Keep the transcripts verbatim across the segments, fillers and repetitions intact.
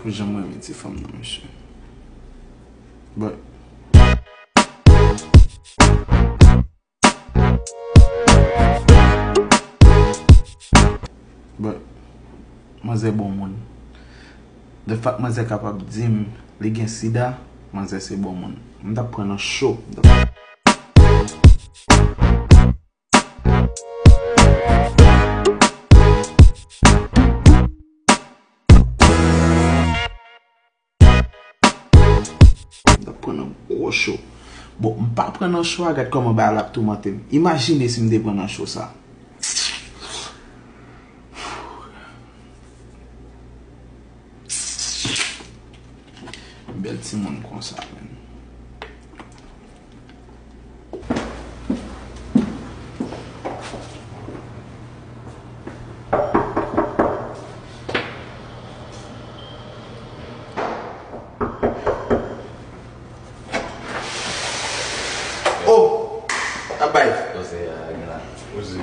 Pou jan m renmen ti fanm nan, mesye. But, but, manzè bon moun. The fact manzè kapab di m li gen sida, manzè se bon moun. M t ap pran nan cho. M t ap M t ap pran nan gwo cho. Bon, m pa pran nan cho a, gad kòman bagay la ap toumante m. Imajine si m te pran nan cho sa. Bèl timoun konsa, menn. Oh! Ap bay. Koze a gen la. Koze.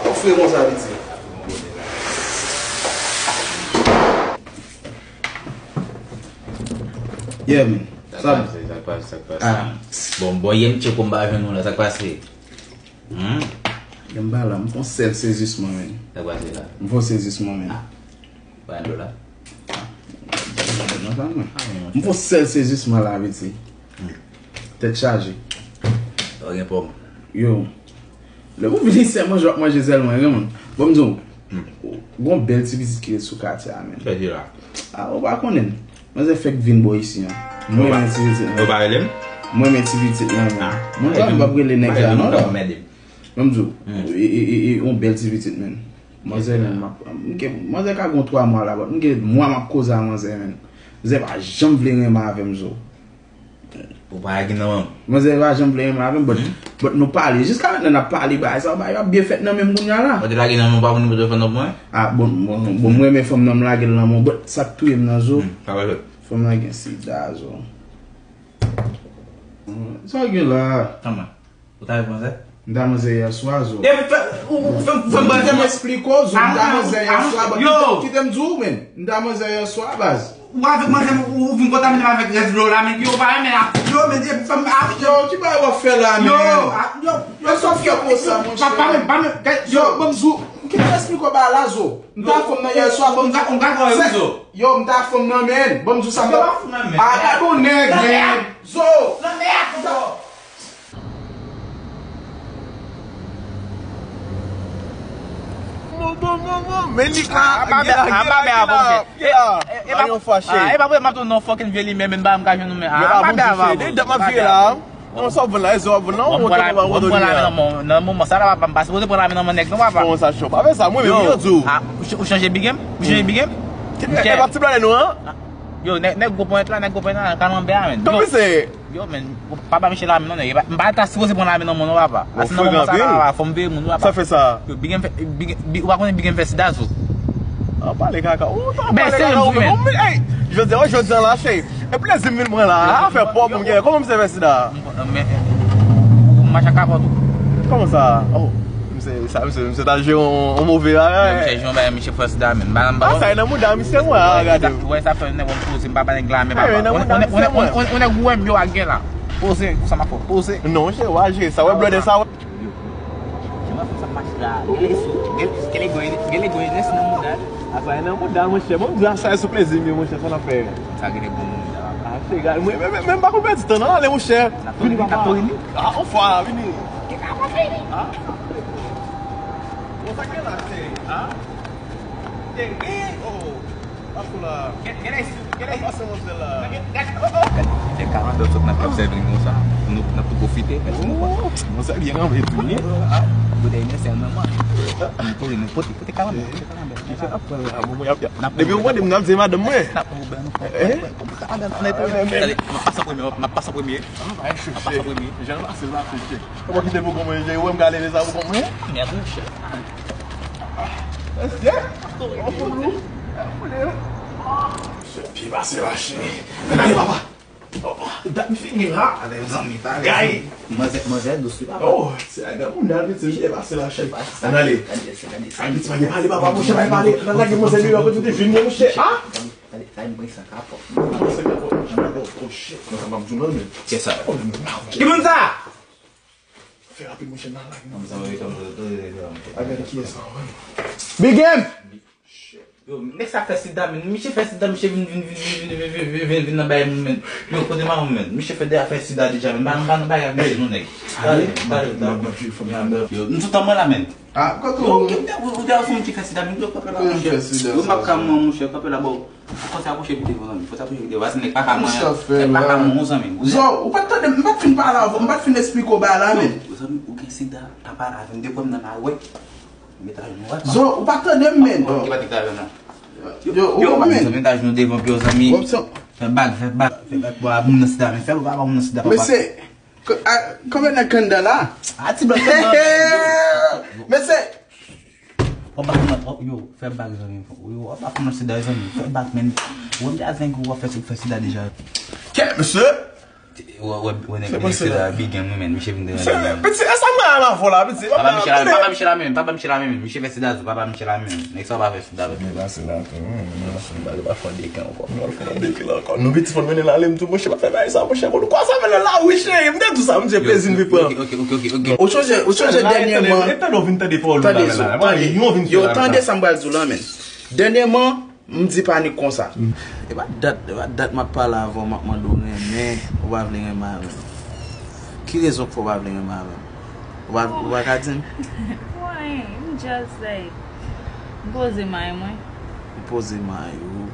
Ou fre konsa, piti. Yeah, man. Sa k pase, sa k pase, sa k pase? Ah. Bon, bon, yè m tcheko m pa jwenn ou la, sa k pase? Hmm? Gen m pa la, m fon sèl sezisman, man. Sa k pase la? M fon sezisman, man. Ah. Pa do la. Ah, non, non, non. Ah, non, m fon sèl sezisman la, piti. Hmm. Tèt chaje. Ou gen pòm. Yo. Lè ou vin isit manje, w ap manje sèlman, wi, man. Bon, m di w, hmm, gon bèl ti pitit ki ret sou katye a, man. Kiyès ki la? Ah, ou pa konnen l. Manzè fèk vin bò isi an. M renmen ti pitit, man. Ou pa rele m? M renmen ti pitit, man. Ah. Manzè, m p ap rele nèg sa, non, la. Ban m di w, hmm, e, e, e, e, yon bèl ti pitit, man. Manzè, man, m ap, m gen, manzè ka gon twa mwa la, but m gen mwa m ap koze a manzè, man. Manzè pa janm vle renmen avè m, zo. Ou pa gen nan manman. Manzè pa janm vle renmen avè m, but, hmm, but nou pale. Jiska mentnan n ap pale, bagay sa yo, bagay yo ap byen fèt nan men m kounye a la. Ou te lage nan men w, pa moun pou te fè nan mwen? Ah, bon, bon, bon, mwen renmen fanm nan, m lage l nan men w, but sa k touye m nan, zo. Hmm, sa pa jwèt. Fanm nan gen sida, zo. Sa w gen la? Kòman? Ou ta wè manzè? M ta manzè yè swa, zo. E, fè, ou, ou, fè, fè m manzè. Kite m esplike w, zo. M ta manzè yè swa, but kite, kite m di w, man. M ta manzè yè swa, baz. Ou avèk manzè, ou, ou vin kontamine m avèk rès dlo la, men yo pa renmen la. Yo, men, e, fè m, a, yo, ki bagay w ap fè la, men? Yo, a, yo, yo, e sa w fè konsa, monchè? Pa, pa menm, pa menm, yo, ban m di w, kite m esplike w bagay la, zo. M ta fanm nan yè swa, ban m di w. Yo, m ta fanm nan, man. Ban m di w sa, man. A, gade yon nèg, man. Zo. Bon, bon, bon, bon. Men li ka. A, pa bè, a, pa bè avanse. E pa, e pa, e pa pou m ap tounen yon fucking vye limyè, men m pa ka jwenn nou, men. A, pa bè avanse. Dèyè m ap vire la. Non, sa w ap vann la, e zo w ap vann la, ou monte konba w ap vann la. Nan moman sa la, papa, m pa sipoze pran lame nan men nèg, non, papa. Kòman sa, cho? Pa fè sa, mwen menm, yo, yo di w. A, ou ch-, ou chanje bigèm? Ou chanje bigèm? E, e pa ti blòdè nou an? Yo, nèg, nèg gwo ponyèt la, nèg gwo ponyèt la, kalanbè a, men. Yo, men, papa, m chanje lame non, nèg. M pa ta sipoze pran lame nan men non, papa. Paske nan moman sa la, papa, fò m veye moun, papa. Sa fè sa? Yo, bigèm fè, bigèm, bi-, ou pa konnen bigèm fè sida, zo. An pale kaka. Ou ta pale kaka ou menm. Ey, jodi a, jodi a la, cheri. E plezi m vin pran la. Afè pòv m gen. Kòman misye fè sida? Men, ou mache ak kapòt ou. Kòman sa? Oh, misye, sa, misye, misye ta jwe yon, yon move bagay. Misye jwe yon bagay, misye fè sida, men. Ah, sa e nan mouda misye, mwen, a, gade. Ou wè sa fè nèg wè m poze, m pa ba nèg la, men papa. Ou nèg ou wè m yo ak gen la. Poze, konsa m ap fè w poze. Non, cheri, w a jere sa. Wè blòdè sa, wè. Yo, jan m ap fè sa mache la, gen leso, gen, gen legoyinès nan mouda l. Apa, e nan mouda, monchè. Bon, m di a sa e sou plezi m ye, monchè, sa n ap fè. Sa gen de bon moun la. Ah, cheri, gade, mwen, mwen, mwen, mwen pa konn pèdi tan, non, ale, monchè. Vini, papa. Ah, on fwa, vini. Gen ka pa fini. Ah, bon, sa gen la, cheri. Ah. Gen, gen, oh. Pase la. Gen, gen lè, gen lè. Pase manzè la. Gen, gen, oh, oh. Gen karant dòt sot nan kab sèvi l konsa. Nou, n ap tou pwofite. Mèsi, mon frè. Manzè byen ranpe tou, wi. Boutèy men sèlman, man. Nou pote, nou pote, pote karant, pote karant. Depi ou mande m, n ap di madanm mwen. N ap pran Uber, nou pran. Eh? N ap pase an premye, n ap pase an premye. N ap pase an premye. Jan l pase la, chèche. Ou pa kite pou kòman, ou wè m ka leve sa pou kòman? Mèd, monchè. Mesye, on fout lou. Pye pase la, cheri. Gade, papa. Dat m fini la. Gade, zanmi, pa gay. Manzè, manzè dous, wi, papa. Oh, se la granmoun nan, piti, pye pase la, cheri. Ann ale. Gade sa, gade sa. Ay, piti, pa gen pale, papa, monchè, pa gen pale. Nan lage manzè deyò, kote te jwenn mwen, monchè. Ah? Gade, gade. Ay, mwen sa kapòt. Mwen sa kapòt. Mwen sa kapòt. Oh shit. Mwen sa m ap di w la, men. Kiyès sa? Oh, men la, ki moun sa? Fè rapid, monchè, nan la. Kòm sa, wi, kòm sa, tande, tande, tande. A gade kiyès sa, wi. Big M! Yo, nèg sa fè sida, men. Misye fè sida, misye vin, vin, vin nan bay moun, men. Yo, kote maman, men. Misye fè de afè sida deja, men. Pa, pa nan bagay ak misye, non, nèg. Pale, pale, pale. Yo, nou tout anmwe la, men. Ah, kote ou? Yo, ou, ou, ou, ou fè sida, men. Yo, kanpe la, monchè. Yo, m ap ka mwen, monchè, kanpe la, bò. Fò sa pwoche pi devan, zanmi. Fò sa pwoche pi devan. Sa nèg pa ka mwen. Nèg pa ka mwen, zanmi. Zo, ou pa t tande m, m pa t fin pale avè w, m pa t fin esplike w bagay la, men. Zanmi, ou gen sida, pa pale avè m. Depi w nan la, wè. Met ajenou, wè. Zo, ou pa t tande m, men. Ki pa t avè m, non. Yo, ou konprann, men. Met ajenou devan pye w, zanmi. Fè bak, fè bak, fè bak. Bon, a moun nan sida, men. Fè bak, a moun nan sida, papa. Mesye, ko-, a, konbyen nèg kandan la? A, ti blan kandan. Mesye, w ap ba fanm nan, yo, fè bak, zanmi. Yo, w ap ba fanm nan sida, zanmi. Fè bak, men. Ou menm te al fè w ap fè, fè sida deja. Kè, mesye! Wè, wè, wè, nèg, nèg sida, Big M, wi, men. Misye vin devan. Piti, e sa mwen avè w la, piti. Papa Michel la, papa Michel la, men. Papa Michel la, men. Misye fè sida tou, papa Michel la, men. Nèg sa pa fè sida, men. Byen pase la, tou. Bale pa fè de kan ankò. Bale pa fè de kan ankò. Nou piti fò mennen l ale, m tou, monchè, pa fè bagay sa, monchè. Bon, nou kwa sa mennen la, wi, cheri. M te di w sa, m di plezi m vin pran. Ok, ok, ok, ok, ok. Ou sonje, ou sonje dènyèman. Tande, tande, tande, yo, tande sa m pral di w la, men. Dènyèman, m di Panik konsa. E pa dat, e pa dat m ap pale avè w, m ap mande w renmen, ou pa vle renmen avè m. Ki rezon k fè w pa vle renmen avè m? Ou pa, ou pa ka di m? Pou anyen, m just like, m poze may mwen. Ou poze may ou.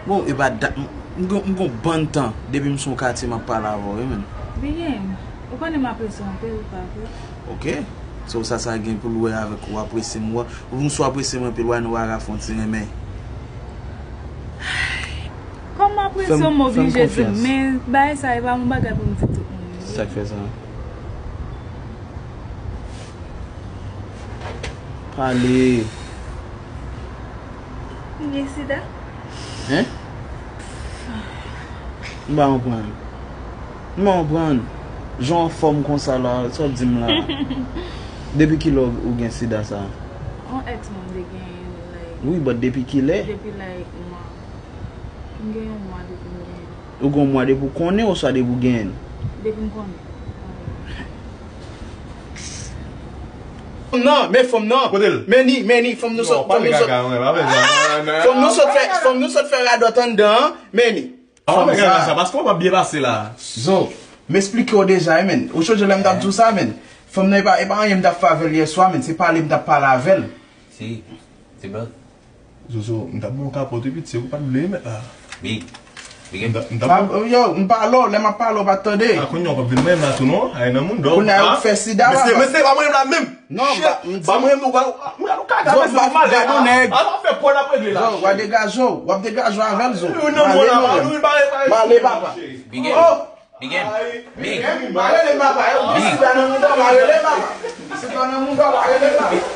Bon, e pa dat, m, m gon, m gon bann tan, depi m sou katye m ap pale avè w, wi, men. Byen, ou konnen m apresye w anpil, pa vre? Ok. So, sa, sa gen pou l wè avèk ou apresye m, ou, ou sou apresye m anpil, wè nou pa ka fè yon ti renmen. Kòm m apresye w, m oblije di w, men bagay sa, e pa yon bagay pou m di tout moun. Sa k fè sa? Pale. M gen sida. Hein? M pa konprann. M pa konprann. Jan w anfòm konsa la, sa w di m la. Depi kilè w, ou gen sida sa? On ex mwen m te genyen, like. Wi, but depi kilè? Depi, like, mwa. M gen yon mwa depi m genyen. Ou gen yon mwa depi w konnen oswa depi w genyen? Depi m konnen. Fanm nan, men fanm nan. Kote l? Men ni, men ni, fanm nou sot, fanm nou sot. Fanm nou sot fè, fanm nou sot fè radòt anndan an, men ni. An, men gade sa, paske w pa byen pase la. Zo, m esplike w deja, wi, men. Ou sonje lè m t ap di w sa, men. Fanm nan, e pa, e pa anyen m t ap fè avè l yèswa, men. Se pale m t ap pale avè l. Se, se blan. Zozo, m t ap ba w kapòt epi ti ou pa t vle met la. Big. Big M. M t ap, m t ap. Yo, m pale w, lè m ap pale w pa t tande. A, kounye a w p ap vin menm la tou non. Ay nan moun dò. Kounye a yo fè sida. Mesye, mesye, pa mwen la menm. Non, shit, m pa mwen menm, ou pa, mwen al ou kaka, mesye, m pale. Gade w nèg. Al w ap fè pòl ap regle la. Zo, w ap degaje w, w ap degaje w avè l, Zo. Ou nan moun la, pa nou, pa, pa. Pale, papa. Big M. Big M. Big. Big.